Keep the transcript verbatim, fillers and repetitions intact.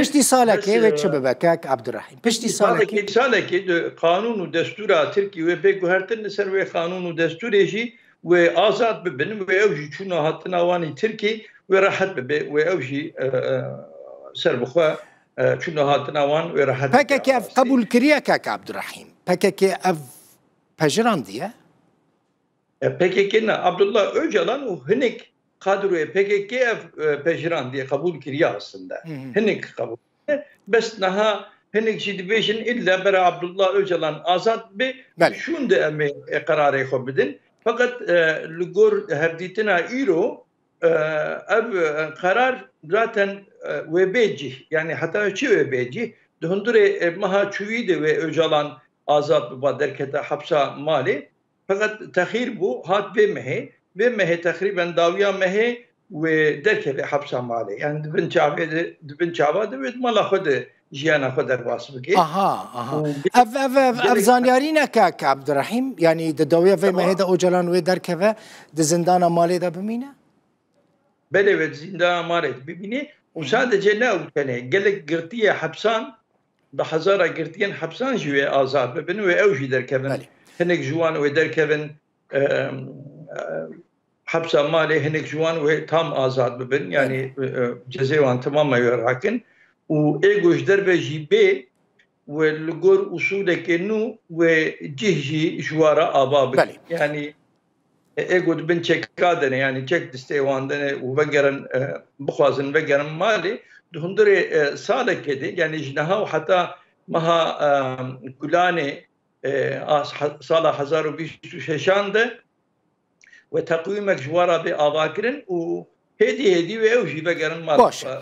Piştî salekê wê çi bibe, kak Abdurrahîm? Piştî salekê. Salekê, salekê di qanûn û destûra Tirkî wê pê guhertin, li ser wê qanûn û destûrê jî wê azad bibin, wê ew jî çûna hatina wan ê Tirkî wê rehet bibe, wê ew jî, e, e, serbixwe, e, çûna hatina wan wê rehet bibe. P K K ev qebûl kiriye, kak Abdurrahîm? P K K ev pejirandiye? E, P K K ne, Abdullah Öcalan û hinek kadroyê P K K ev, e, pejirandiye qebûl kiriye aslında. Hı hı. Hinek qebûl kiriye. Bes niha hinek jî dibêjin illa bera Abdullah Öcalan azad be, belê, şûnde em ê, e, qerarê xwe bidin. Feqet, e, li gor hevdîtina îro, e, ev, e, qerar zaten, e, wê bê cih. Yani heta çi wê bê cih? Di hundurê, e, meha çûyî de wê Öcalan azad biba, derkete hepsa malê. Feqet texîr bû, hat vê mehê. Vê mehê teqrîben dawiya mehê wê derkeve hepsa malê. Yani di bin çavê de, di bin çava de wê di mala xwe de jiyana xwe derbas bike. Aha, aha. Û Ev, ev, ev, ev gelek zanyarî ne, kak Abdurrahîm? Yani di dawiya vê Tamam. mehê de Ocalan wê derkeve, di zindana malê de bimîne? Belê, wê di zindana malê de bimîne. Û Hı hı. sadece ne ew tenê, gelek girtiyê hepsan, bi hezara girtiyên hepsan jî wê azad bibin, wê ew jî derkevin. Belê. Hinek ji wan wê derkevin, e, e, hepsa malê, hinek ji wan wê tam azad bibin. Yani, Belê. e, e, cezê wan temama wê rakin. Û ê ku ji derve jî bê, wê li gor usuleke nû wê cih jî ji wa re ava bikin. Belê. Yani, e, ê ku di bin çeka de ne, yani çek distê wan de ne û vegerin, e, bixwazin vegerin malê, di hundirê, e, salekê de, yani ji niha û heta meha, e, Gulanê, e, a, ha-, sala hezar û bîst û şeşan de, wê teqwîmek ji wa re bê avakirin û hêdî hêdî wê ew jî vegerin mala Baş e. xwe.